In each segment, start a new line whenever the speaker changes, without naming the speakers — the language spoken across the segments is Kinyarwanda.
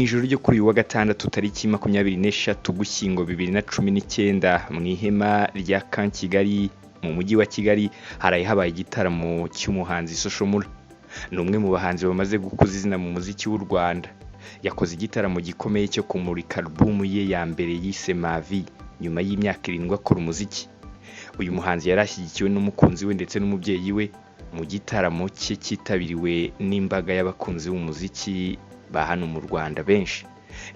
Ijoro ryo kuri uyu wa gatandatu, tariki 23 Ugushyingo 2019, mu ihema rya Camp Kigali mu mujyi wa Kigali, haraye habaye igitaramo cy'umuhanzi Social Mula. Ni umwe mu bahanzi bamaze gukuza izina mu muziki w'u Rwanda. Yakoze igitaramo gikomeye cyo kumurika album ye ya mbere yise Ma Vie, nyuma y'imyaka 7 akora umuziki. Uyu muhanzi yari ashyigikiwe n'umukunzi we ndetse n'umubyeyi we mu gitaramo cye cyitabiriwe n'imbaga y'abakunzi b'umuziki ba hano mu Rwanda benshi.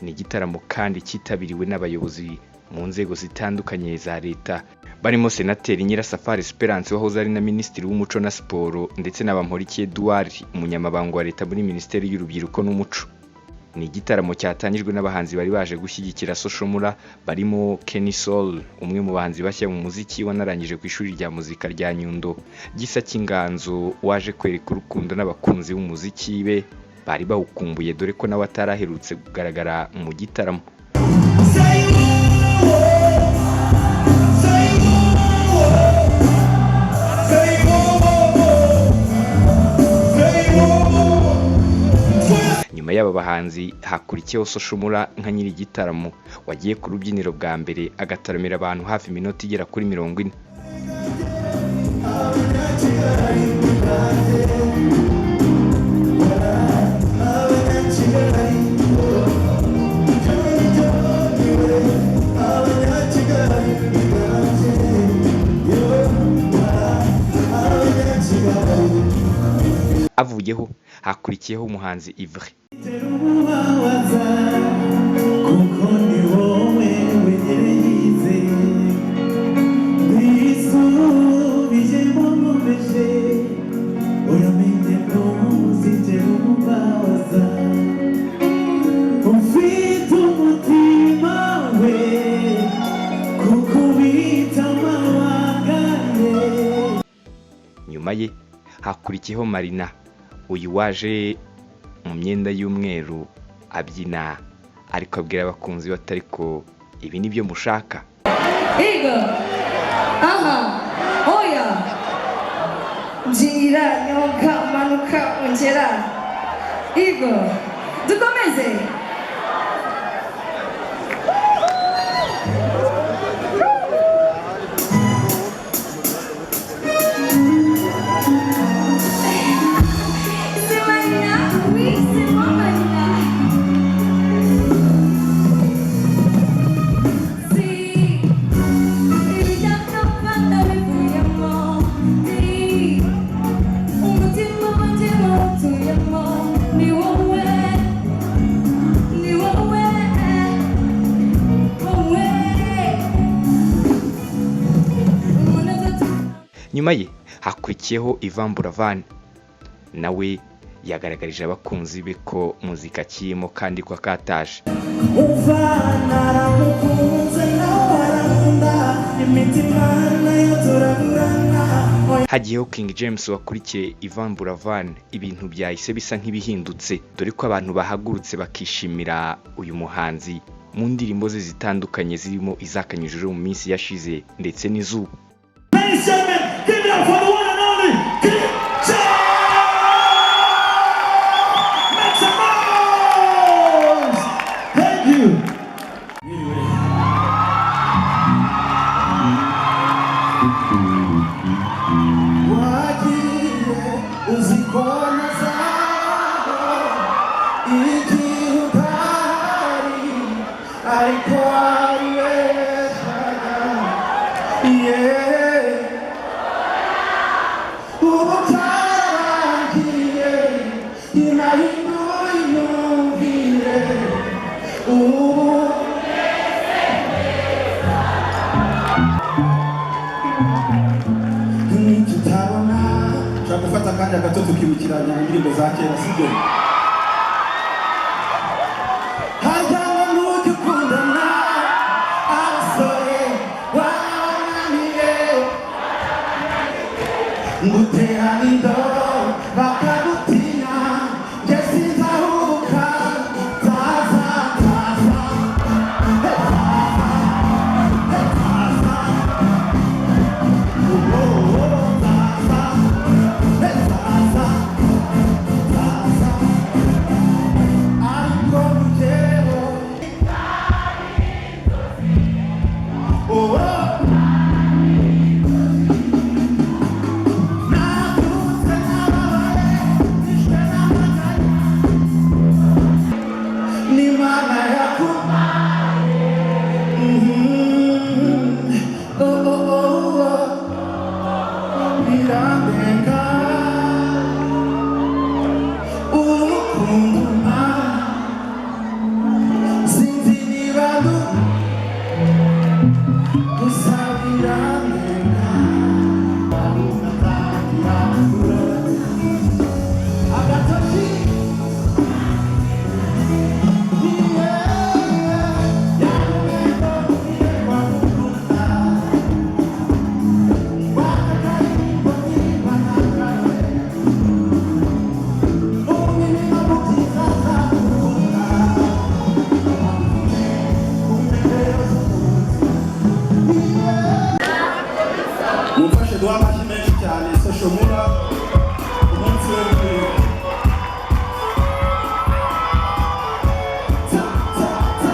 Ni igitaramo kandi cyitabiriwe n'abayobozi mu nzego zitandukanye za leta, barimo Senateri Nyirasafari Esperance wahoze ari na Minisitiri w'Umuco na Siporo, ndetse na Bamporiki Edouard, umunyamabanga wa leta muri Minisiteri y'Urubyiruko n'Umuco. Ni igitaramo cyatangijwe n'abahanzi bari baje gushyigikira Social Mula, barimo Kenny Sol, umwe mu bahanzi bashya mu muziki wanarangije ku ishuri rya muzika rya Nyundo, Gisa cy'Inganzo waje kwereka urukundo n'abakunzi b'umuziki be bari bawukumbuye, dore ko nawe ataraherutse kugaragara mu gitaramo. Nyuma y'aba bahanzi hakurikiyeho Social Mula nka nyiri igitaramo, wagiye ku rubyiniro bwa mbere agataramira abantu hafi iminota igera kuri 40. Avuyeho hakurikiyeho umuhanzi Yverry.
Ubabaza kuko ni wowe wenyine yizeye, bisubijemo nkomeje, uramenye ntuzigere umubabaza, ufite umutima we kuko ubita amabanga ye.
Nyuma ye hakurikiyeho Marina, uyu waje mu myenda y'umweru abyina, ariko abwira abakunzi be ati: "Ariko ibi ni byo mushaka?"
Igo. Aha. Oya. Ngira, nyonga, manuka, ongera. Igo. Dukomeze. C'est Marina? Oui, c'est moi, Marina. Si. Ibijyana bivuyemo di umutima wanjye wawutuyemo, ni wowe, ni wowe, wowe umunota.
Nyuma ye hakurikiyeho Yvan Buravan, nawe yagaragarije abakunzi be ko muzika akirimo kandi ko akataje.
Umva, naramukunze nawe arankunda, imitima nayo turagurana.
Hagiyeho King James wakurikiye Yvan Buravan. Ibintu byahise bisa nk'ibihindutse, dore ko abantu bahagurutse bakishimira uyu muhanzi mu ndirimbo ze zitandukanye, zirimo izakanyujijeho mu minsi yashize ndetse n'izuba.
Ladies and gentlemen, give it up for the one and only King James! Make some noise! Thank you. Anyway. Wagiye uzi ko nazaho igihe utari, ariko waribeshaga, yeah. Ubu byararangiye, inahinduye imyumvire ubu. Tutabona
Ushobora gufata akanya gato tukibukiranya indirimbo za kera, sibyo?
Harya ngo ntujya ukundana, abasore warananiye, ngutera indobo bakagutinya, njye sinzahubuka, nzaza, nzaza, hey, nzaza, hey, nzaza, oh, oh, nzaza, hey, nzaza, nzaza.
Duha amashyi menshi cyane Social Mula, umunsi we w'ubukwe. Ta, ta, ta.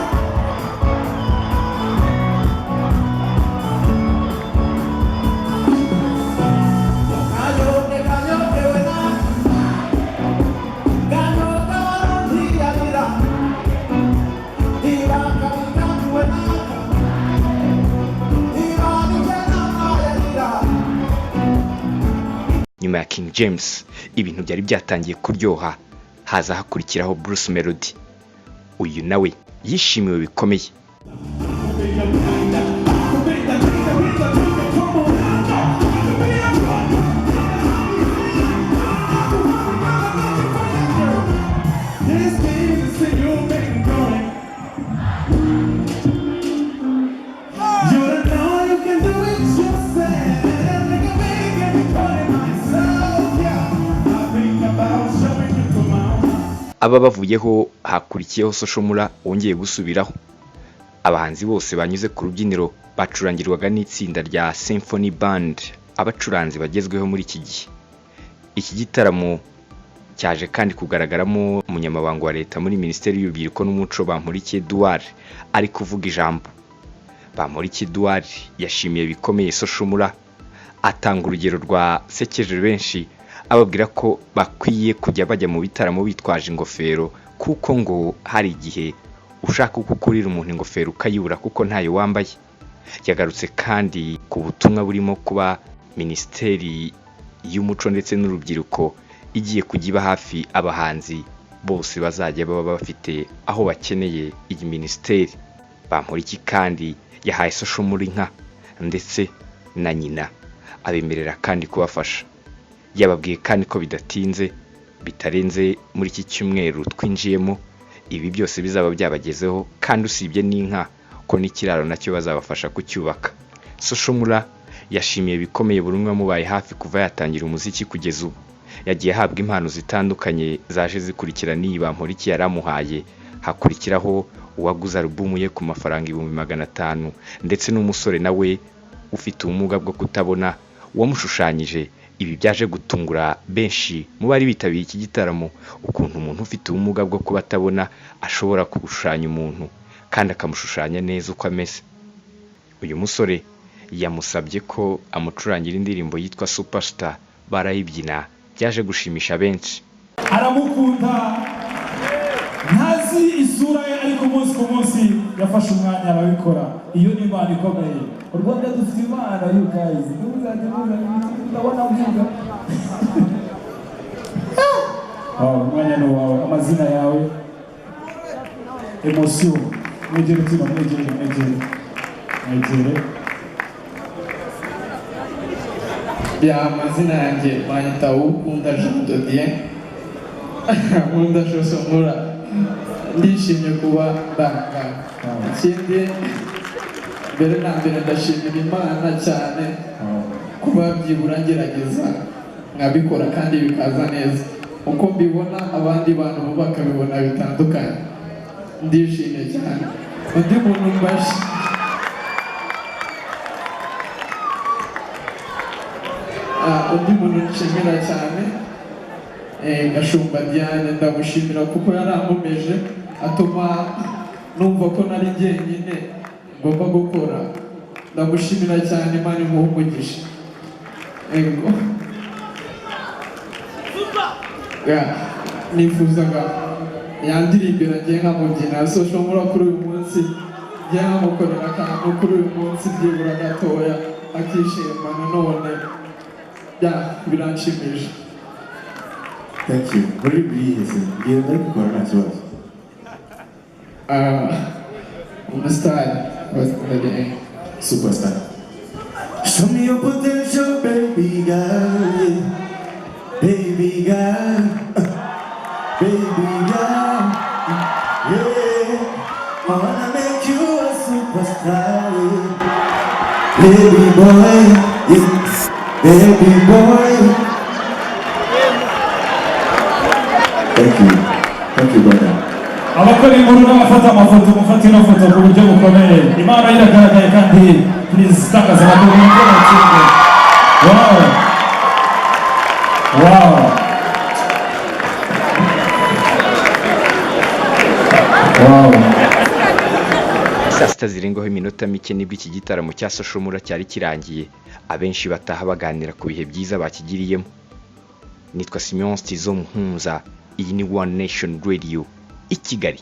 Nyuma ya King James ibintu byari byatangiye kuryoha, haza hakurikiraho Bruce Melody. Uyu nawe yishimiwe bikomeye.
This is the you've been going. You don't know you can do it yourself. Like a big and calling myself, yeah. I think about showing you tomorrow.
Aba bavuyeho hakurikiyeho Social Mula wongeye gusubiraho. Abahanzi bose banyuze ku rubyiniro bacurangirwaga n'itsinda rya Symphony Band, abacuranzi bagezweho muri iki gihe. Iki gitaramo cyaje kandi kugaragaramo umunyamabanga wa leta muri Minisiteri y'Urubyiruko n'Umuco, Bamporiki Edouard, ari kuvuga ijambo. Bamporiki Edouard yashimiye bikomeye Social Mula, atanga urugero rwa sekeje benshi, ababwira ko bakwiye kujya bajya mu bitaramo bitwaje ingofero, kuko ngo hari igihe ushaka uko ukurira umuntu ingofero ukayibura kuko ntayo wambaye. Yagarutse kandi ku butumwa burimo kuba Minisiteri y'Umuco ndetse n'Urubyiruko igiye kujya iba hafi abahanzi bose bazajya baba bafite aho bakeneye iyi minisiteri. Bamporiki kandi yahaye Social Mula inka ndetse na nyina, abemerera kandi kubafasha. Yababwiye kandi ko bidatinze, bitarenze muri iki cyumweru twinjiyemo, ibi byose bizaba byabagezeho, kandi usibye n'inka ko n'ikiraro nacyo bazabafasha kucyubaka. Social Mula yashimiye bikomeye buri umwe wamubaye hafi kuva yatangira umuziki kugeza ubu. Yagiye ahabwa impano zitandukanye zaje zikurikira n'iyi Bamporiki yari amuhaye, hakurikiraho uwaguze alubumu ye ku mafaranga 500,000, ndetse n'umusore nawe ufite ubumuga bwo kutabona wamushushanyije. Ibi byaje gutungura benshi mu bari bitabiriye iki gitaramo, ukuntu umuntu ufite ubumuga bwo kuba atabona ashobora gushushanya umuntu kandi akamushushanya neza uko ameze. Uyu musore yamusabye ko amucurangira indirimbo yitwa Superstar, barayibyina, byaje gushimisha benshi.
Aramukunda, ntazi isura ye, ariko umunsi ku munsi yafashe umwanya arabikora. Iyo ni imana ikomeye. U Rwanda dufite imana, you guys. Ntuzajye muzana ibiti, ndabona mvuga. Umwanya ni uwawe. Amazina yawe, emotion. Mwegere utima, mwegere, mwegere, mwegere.
Ya, amazina yanjye banyita Uwukunda Jean de Dieu, nkunda Social Mula. Ndishimye kuba ndanga. Ikindi, mbere na mbere ndashimira Imana cyane kuba byibura ngerageza nkabikora kandi bikaza neza uko mbibona, abandi bantu bo bakabibona bitandukanye. Ndishimye cyane. Undi muntu mbashi undi muntu nshimira cyane, Gashumba Diane, ndamushimira kuko yarankomeje atuma numva ko nari jyenyine ngomba gukora. Ndamushimira cyane, Imana imuhe umugisha. Ego. Ya, nifuzaga yandirimbira ngiye nkamubyina Social Mula kuri uyu munsi, ngiye nkamukorera akantu kuri uyu munsi byibura gatoya akishima nanone. Ya, biranshimisha.
Thank you. Muri bwihese ngiye ndari gukora nta kibazo.
Umusitari abasitari.
Superstar. Show me your potential, baby girl, yeah. Baby girl, baby girl, yeah. I wanna make you a superstar, yeah. Baby boy, yeah. Baby boy. Thank you. Thank you, brother.
Abakora inkuru n'abafata amafoto, mufate ino foto ku buryo bukomeye. Imana iragaragaye kandi please, itangazamakuru mwongere mutsinde. Wow. Wow. Wow.
Saa sita zirengaho iminota mike nibwo iki gitaramo cya Social Mula cyari kirangiye, abenshi bataha baganira ku bihe byiza bakigiriyemo. Nitwa Simeon Stizo Muhunza, iyi ni One Nation Radio i Kigali.